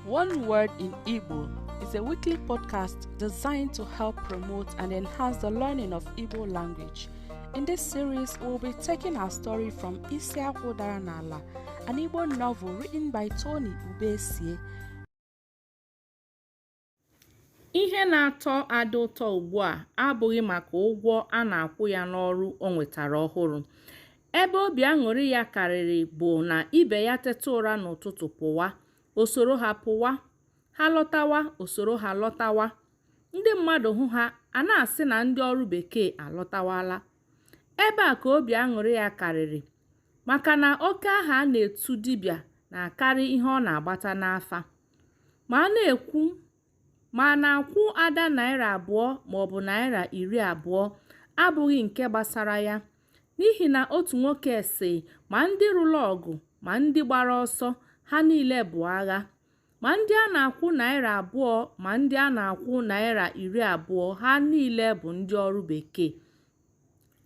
One Word in Igbo is a weekly podcast designed to help promote and enhance the learning of Igbo language. In this series, we'll be taking our story from Isi Akwụ Dara N'Ala, an Igbo novel written by Tony Ubesie. Ihe na-atọ Ada ụtọ ugbu a abụghị maka ụgwọ a na-akwụ ya n'ọrụ o nwetara ọhụrụ. Ebe obi aṅụrị ya karịrị bụ na ibe ya teta ụra n'ụtụtụ pụwa, o soro ha pụwa. Ha lọtawa, o soro ha lọtawa. Ndị mmadụ hụ ha, a na-asị na ndị ọrụ bekee alọtawala. Ebe a ka obi aṅụrị ya karịrị, maka na oke aha a na-etu dibịa na-akarị ihe ọ na-agbata n'afa. Ma a na-ekwu ma a na-akwụ Ada naira 2 maọbụ naira 20 abụghị nke gbasara ya, n'ihi na otu nwoke sị ma ndị lụrụ ọgụ ma ndị gbara ọsọ, ha niile bụ agha. Ma ndị a na-akwụ naira 2 ma ndị a na-akwụ naira 20 ha niile bụ ndị ọrụ bekee.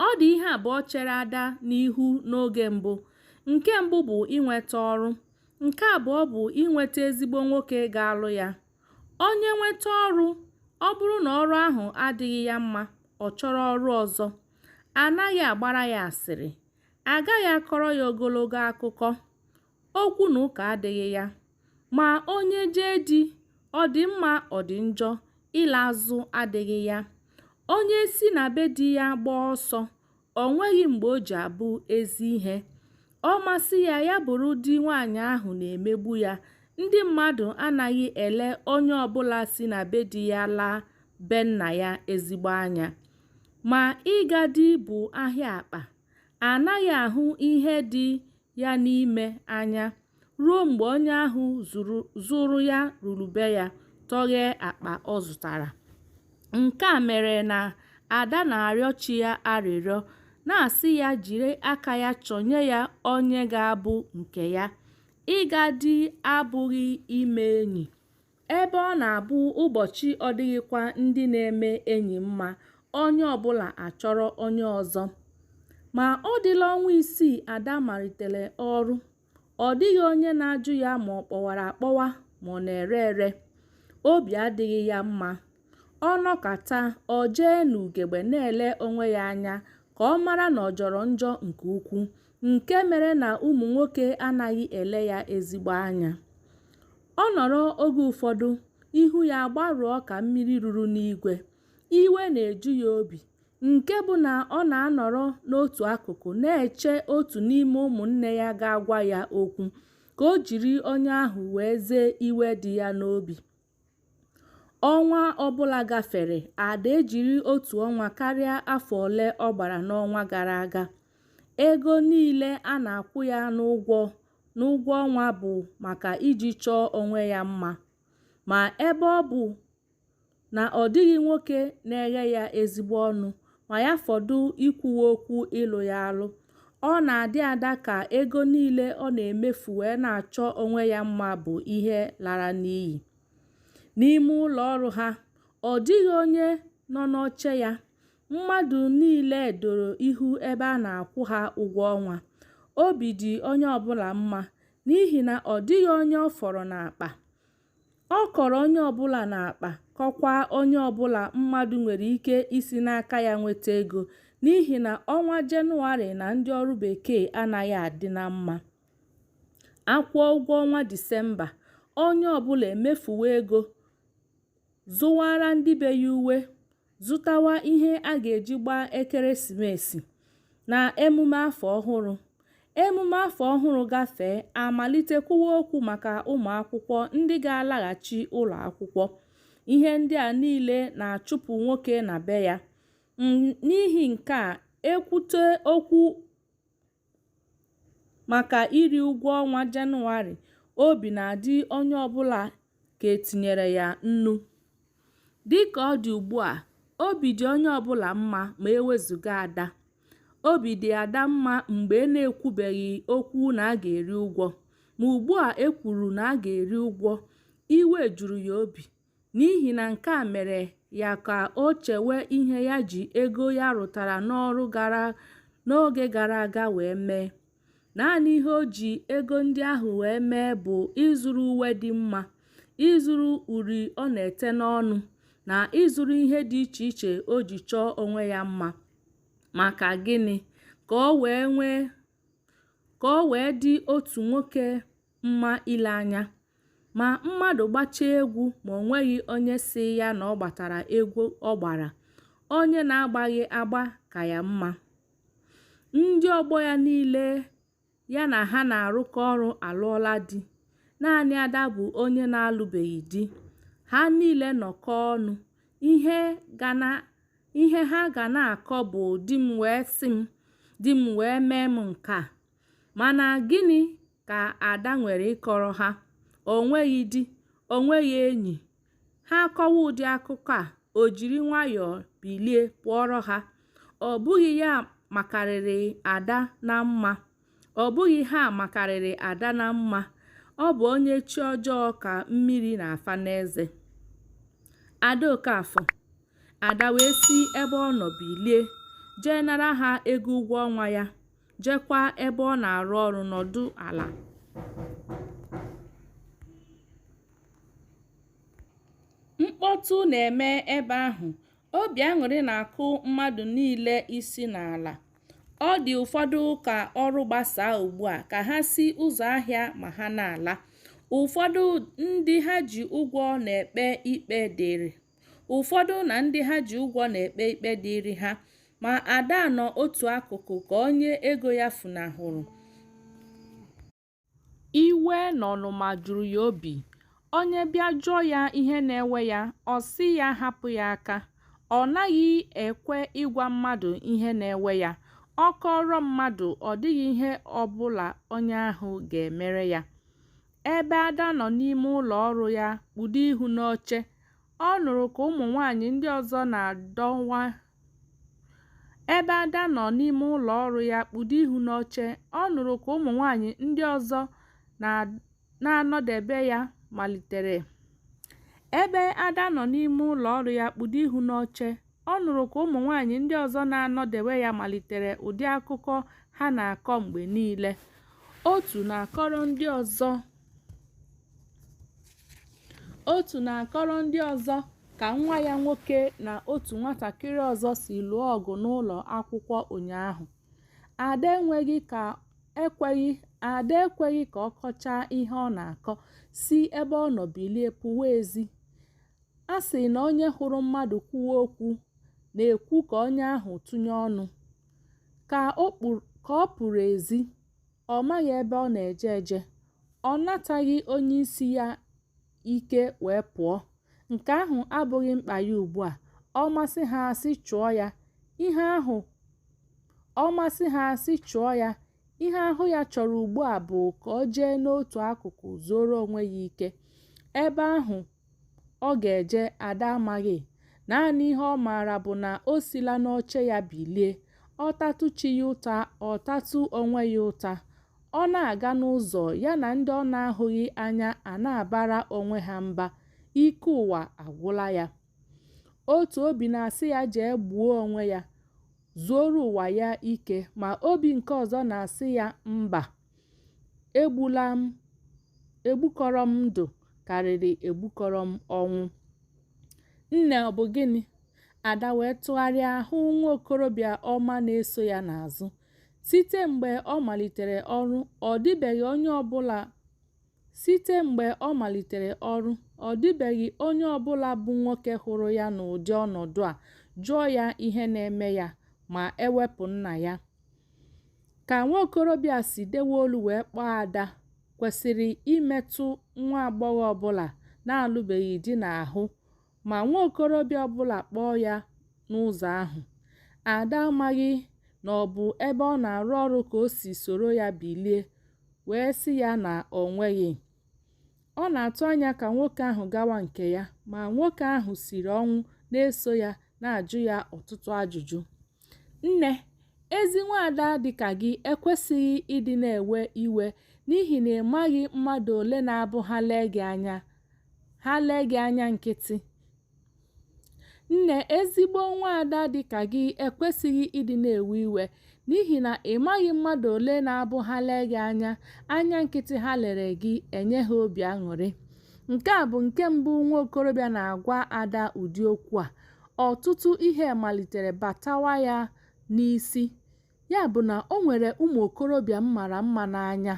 Ọ dị ihe abụọ chere Ada n'ihu n'oge mbụ. Nke mbụ bụ inweta ọrụ. Nke abụọ bụ inweta ezigbo nwoke ga-alụ ya. Onye nweta ọrụ, ọ bụrụ na ọrụ ahụ adịghị ya mma, ọ chọrọ ọrụ ọzọ. A naghị agbara ya asịrị. A gaghị akọrọ ya ogologo akụkọ. Okwu na ụka adịghị ya. Ma onye jee di, ọ dị mma ọ dị njọ, ịla azụ adịghị ya. Onye si na be di ya gbaa ọsọ, o nweghị mgbe o ji abụ ezi ihe. Ọ masị ya ya bụrụ di nwaanyị ahụ na-emegbu ya, ndị mmadụ anaghị ele onye ọbụla si na be di ya laa be nna ya ezigbo anya. Ma ịga di bụ ahịa akpa. A naghị ahụ ihe dị ya n'ime anya ruo mgbe onye ahụ zụrụ ya ruru be ya tọghee akpa ọ zụtara. Nke a mere na Ada na-arịọ chi ya arịrịọ na-asị ya jiri aka ya chọnye ya onye ga-abụ nke ya. Ịga di abụghị ime enyi. Ebe ọ na-abụ ụbọchị ọ dịghịkwa ndị na-eme enyi mma, onye ọbụla achọrọ onye ọzọ. Ma ọ dịla ọnwa 6 Ada malitere ọrụ. Ọ dịghị onye na-ajụ ya ma ọ kpọwara akpọwa ma ọ na-ere ere. Obi adịghị ya mma. Ọ nọkata, o jee n'ugegbe na-ele onwe ya anya ka ọ mara na ọ jọrọ njọ nke ukwuu, nke mere na ụmụ nwoke anaghị ele ya ezigbo anya. Ọ nọrọ oge ụfọdụ, ihu ya agbarụọ ka mmiri ruru n'igwe. Iwe na-eju ya obi, nke bụ na ọ na-anọrọ n'otu akụkụ na-eche otu n'ime ụmụnne ya ga-agwa ya okwu, ka o jiri onye ahụ wee zee iwe dị ya n'obi. Ọnwa ọbụla gafere, Ada ejiri otu ọnwa karịa afọ ole ọ gbara n'ọnwa gara aga. Ego niile a na-akwụ ya n'ụgwọ ọnwa bụ maka iji chọọ onwe ya mma. Ma ebe ọ bụ na ọ dịghị nwoke na-eghe ya ezigbo ọnụ ma ya fọdụ ikwuwe okwu ịlụ ya alụ, ọ na-adị Ada ka ego niile ọ na-emefu wee na-achọ onwe ya mma bụ ihe lara n'iyi. N'ime ụlọ ọrụ ha, ọ dịghị onye nọ n'oche ya. Mmadụ niile doro ihu ebe a na-akwụ ha ụgwọ ọnwa. Obi dị onye ọbụla mma n'ihi na ọ dịghị onye ọ fọrọ n'akpa. Ọ kọrọ onye ọbụla n'akpa kọkwaa onye ọbụla mmadụ nwere ike isi n'aka ya nweta ego n'ihi na ọnwa Jenụwarị na ndị ọrụ bekee anaghị adị na mma. A kwụọ ụgwọ ọnwa Disemba, onye ọbụla emefuwe ego, zụwara ndị be ya uwe, zụtawa ihe a ga-eji gbaa ekeresimesi na emume afọ ọhụrụ. Emume afọ ọhụrụ gafee, a malite kwuwe okwu maka ụmụ akwụkwọ ndị ga-alaghachi ụlọ akwụkwọ. Ihe ndị a niile na-achụpụ nwoke na be ya. N'ihi nke a, e kwute okwu maka iri ụgwọ ọnwa Jenụwarị, obi na-adị onye ọbụla ka e tinyere ya nnu. Dịka ọ dị ugbu a, obi dị onye ọbụla mma ma e wezuga Ada. Obi dị Ada mma mgbe e na-ekwubeghị okwu na a ga-eri ụgwọ. Ma ugbu a e kwuru na a ga-eri ụgwọ, iwe juru ya obi, n'ihi na nke a mere ya ka o chewe ihe ya ji ego ya rụtara n'ọrụ n'oge gara aga wee mee. Naanị ihe o ji ego ndị ahụ wee mee bụ ịzụrụ uwe dị mma. ịzụrụ uri ọ na-ete n'ọnụ na ịzụrụ ihe dị iche iche o ji chọọ onwe ya mma. Maka gịnị? Ka o wee nwee ka o wee dị otu nwoke mma ile anya. Ma mmadụ gbachaa egwu ma o nweghị onye sị ya na ọ gbatara egwu ọ gbara, onye na-agbaghị agba ka ya mma. Ndị ọgbọ ya niile ya na ha na-arụkọ ọrụ alụọla di. Naanị Ada bụ onye na-alụbeghị di. Ha niile nọkọọ ọnụ, ihe ga na ihe ha ga na-akọ bụ di m wee sị m, di m wee mee m nke a. Mana gịnị ka Ada nwere ịkọrọ ha? O nweghị di, o nweghị enyi. Ha kọwa ụdị akụkọ a, o jiri nwayọọ bilie pụọrọ ha. Ọ bụghị ya makarịrị Ada na mma. Ọ bụghị ha makarịrị Ada na mma. Ọ bụ onye chi ọjọọ ka mmiri na-afa n'eze. Ada Okafọ. Ada wee si ebe ọ nọ bilie, jee nara ha ego ụgwọ ọnwa ya, jeekwa ebe ọ na-arụ ọrụ nọdụ ala. Mkpọtụ na-eme ebe ahụ. Obi aṅụrị na-akụ mmadụ niile isi n'ala. Ọ dị ụfọdụ ka ọrụ gbasaa ugbu a ka ha si ụzọ ahịa ma ha na-ala. Ụfọdụ ndị ha ji ụgwọ na-ekpe ikpe dịịrị Ụfọdụ na ndị ha ji ụgwọ na-ekpe ikpe dịịrị ha. Ma Ada nọ otu akụkụ ka onye ego ya funahụrụ. Iwe na ọnụma juru ya obi. Onye bịa jụọ ya ihe na-ewe ya, ọ sị ya hapụ ya aka. Ọ naghị ekwe ịgwa mmadụ ihe na-ewe ya. Ọ kọọrọ mmadụ, ọ dịghị ihe ọbụla onye ahụ ga-emere ya. Ebe Ada nọ n'ime ụlọ ọrụ ya kpudo ihu n'oche, ọ nụrụ ka ụmụ nwaanyị ndị ọzọ na-adọwa Ebe Ada nọ n'ime ụlọ ọrụ ya kpudo ihu n'oche, ọ nụrụ ka ụmụ nwaanyị ndị ọzọ na-anọdebe ya malitere Ebe Ada nọ n'ime ụlọ ọrụ ya kpudo ihu n'oche, ọ nụrụ ka ụmụ nwaanyị ndị ọzọ na-anọdewe ya malitere ụdị akụkọ ha na-akọ mgbe niile. Otu na-akọrọ ndị ọzọ Otu na-akọrọ ndị ọzọ ka nwa ya nwoke na otu nwatakịrị ọzọ si lụọ ọgụ n'ụlọ akwụkwọ ụnyaahụ. Ada enweghị ka ekweghị Ada ekweghị ka ọ kọchaa ihe ọ na-akọ, si ebe ọ nọ bilie pụwa ezi. A sị na onye hụrụ mmadụ kwuwe okwu na-ekwu ka onye ahụ tụnye ọnụ. Ka ọ pụrụ ezi, ọ maghị ebe ọ na-eje eje. Ọ nataghị onyeisi ya ike wee pụọ. Nke ahụ abụghị mkpa ya ugbu a. Ọ masị ha sị chụọ ya, ihe ahụ Ọ masị ha sị chụọ ya, ihe ahụ ya chọrọ ugbu a bụ ka o jee n'otu akụkụ zuoro onwe ya ike. Ebe ahụ ọ ga-eje Ada amaghị. Naanị ihe ọ maara bụ na o sila n'oche ya bilie. Ọ tatụ chi ya ụta, ọ tatụ onwe ya ụta. Ọ na-aga n'ụzọ, ya na ndị ọ na-ahụghị anya a na-abara onwe ha mba. Ike ụwa agwụla ya. Otu obi na-asị ya jee gbuo onwe ya, zuoro ụwa ya ike, ma obi nke ọzọ na-asị ya mba, egbula m, egbukọrọ m ndụ karịrị egbukọrọ m ọnwụ. Nne, ọ bụ gịnị? Ada wee tụgharịa hụ nwa okorobịa ọma na-eso ya n'azụ. Site mgbe ọ malitere ọrụ, ọ dịbeghị onye ọbụla Site mgbe ọ malitere ọrụ, ọ dịbeghị onye ọbụla bụ nwoke hụrụ ya n'ụdị ọnọdụ a jụọ ya ihe na-eme ya, ma e wepụ nna ya. Ka nwaokorobịa a si dewe olu wee kpọọ Ada kwesịrị imetụ nwa agbọghọ ọbụla na-alụbeghị di n'ahụ ma nwaokorobịa ọbụla kpọọ ya n'ụzọ ahụ. Ada amaghị na ọ bụ ebe ọ na-arụ ọrụ ka o si soro ya bilie wee sị ya na o nweghị. Ọ na-atụ anya ka nwoke ahụ gawa nke ya, ma nwoke ahụ siri ọnwụ na-eso ya na-ajụ ya ọtụtụ ajụjụ. Nne, ezi nwaada dị ka gị ekwesịghị ịdị na-ewe iwe n'ihi na ị maghị mmadụ ole na-abụ ha lee gị anya ha lee gị anya nkịtị. Nne, ezigbo nwaada dị ka gị ekwesịghị ịdị na-ewe iwe n'ihi na ị maghị mmadụ ole na-abụ ha lee gị anya, anya nkịtị ha lere gị enye ha obi aṅụrị. Nke a bụ nke mbụ nwa okorobịa na-agwa Ada ụdị okwu a. Ọtụtụ ihe malitere batawa ya n'isi. Ya bụ na o nwere ụmụ okorobịa m mara mma n'anya.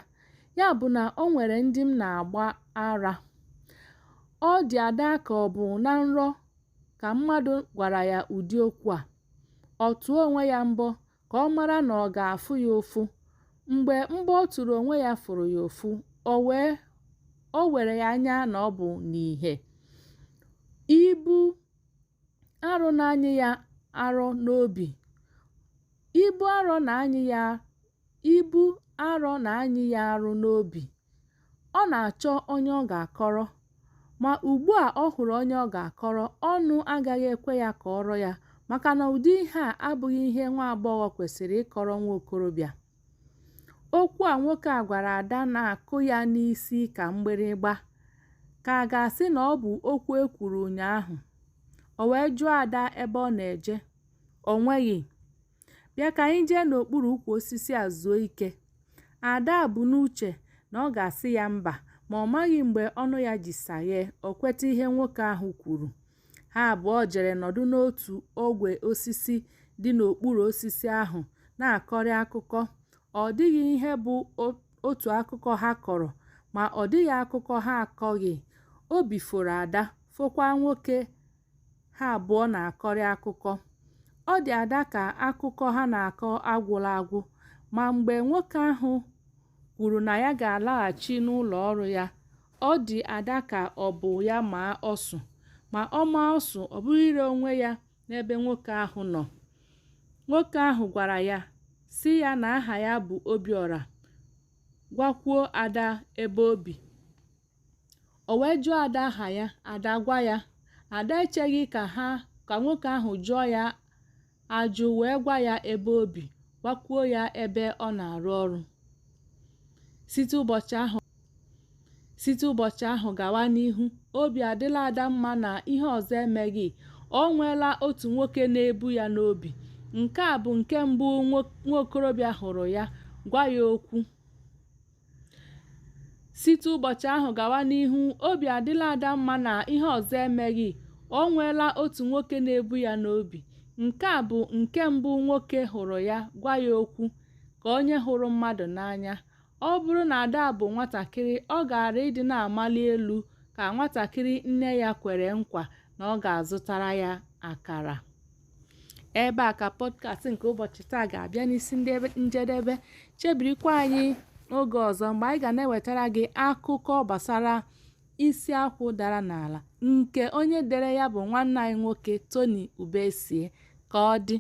Ya bụ na o nwere ndị m na-agba ara. Ọ dị Ada ka ọ bụ na nrọ ka mmadụ gwara ya ụdị okwu a. Ọ tụọ onwe ya mbọ ka ọ mara na ọ ga-afụ ya ụfụ. Mgbe mbọ ọ tụrụ onwe ya fụrụ ya ụfụ, o wee o were ya anya na ọ bụ n'ihe. Ibu arọ na-anyị ya arọ n'obi. Ibu arọ na-anyị ya ibu arọ na-anyị ya arụ n'obi. Ọ na-achọ onye ọ ga-akọrọ. Ma ugbu a ọ hụrụ onye ọ ga-akọrọ, ọnụ agaghị ekwe ya kọọrọ ya maka na ụdị ihe a abụghị ihe nwa agbọghọ kwesịrị ịkọrọ nwa okorobịa. Okwu a nwoke a gwara Ada na-akụ ya n'isi ka mgbịrịgba, ka a ga-asị na ọ bụ okwu e kwuru ụnyaahụ. O wee jụọ Ada ebe ọ na-eje. O nweghị. Bịa ka anyị jee n'okpuru ukwu osisi a zuo ike. Ada bu n'uche na ọ ga-asị ya mba, ma ọ maghị mgbe ọnụ ya ji saghee, o kweta ihe nwoke ahụ kwuru. Ha abụọ jere nọdụ n'otu ogwe osisi dị n'okpuru osisi ahụ na-akọrị akụkọ. Ọ dịghị ihe bụ otu akụkọ ha kọrọ, ma ọ dịghị akụkọ ha akọghị. Obi foro Ada, fokwa nwoke ha abụọ na-akọrị akụkọ. Ọ dị Ada ka akụkọ ha na-akọ agwụla agwụ, ma mgbe nwoke ahụ kwuru na ya ga-alaghachi n'ụlọ ọrụ ya, ọ dị Ada ka ọ bụ ya maa ọsụ. Ma ọ maa ọsụ, ọ bụrụ ire onwe ya n'ebe nwoke ahụ nọ. Nwoke ahụ gwara ya sị ya na aha ya bụ Obiọra, gwakwuo Ada ebe o bi. O wee jụọ Ada aha ya, Ada gwa ya. Ada echeghị ka ha ka nwoke ahụ jụọ ya ajụ wee gwa ya ebe o bi, gwakwuo ya ebe ọ na-arụ ọrụ. Site ụbọchị ahụ Site ụbọchị ahụ gawa n'ihu, obi adịla Ada mma na ihe ọzọ emeghị. O nweela otu nwoke na-ebu ya n'obi. Nke a bụ nke mbụ nwa okorobịa hụrụ ya, gwa ya okwu. Site ụbọchị ahụ gawa n'ihu, obi adịla Ada mma na ihe ọzọ emeghị. O nweela otu nwoke na-ebu ya n'obi. Nke a bụ nke mbụ nwoke hụrụ ya, gwa ya okwu, ka onye hụrụ mmadụ n'anya. Ọ bụrụ na Ada bụ nwatakịrị, ọ gaara ịdị na-amali elu ka nwatakịrị nne ya kwere nkwa na ọ ga-azụtara ya akara. Ebe a ka pọdkast nke ụbọchị taa ga-abịa n'isi njedebe. Chebirikwa anyị oge ọzọ mgbe anyị ga na-ewetara gị akụkọ gbasara isi akwụ dara n'ala nke onye dere ya bụ nwanne anyị nwoke Tony Ubesie. Ka ọ dị.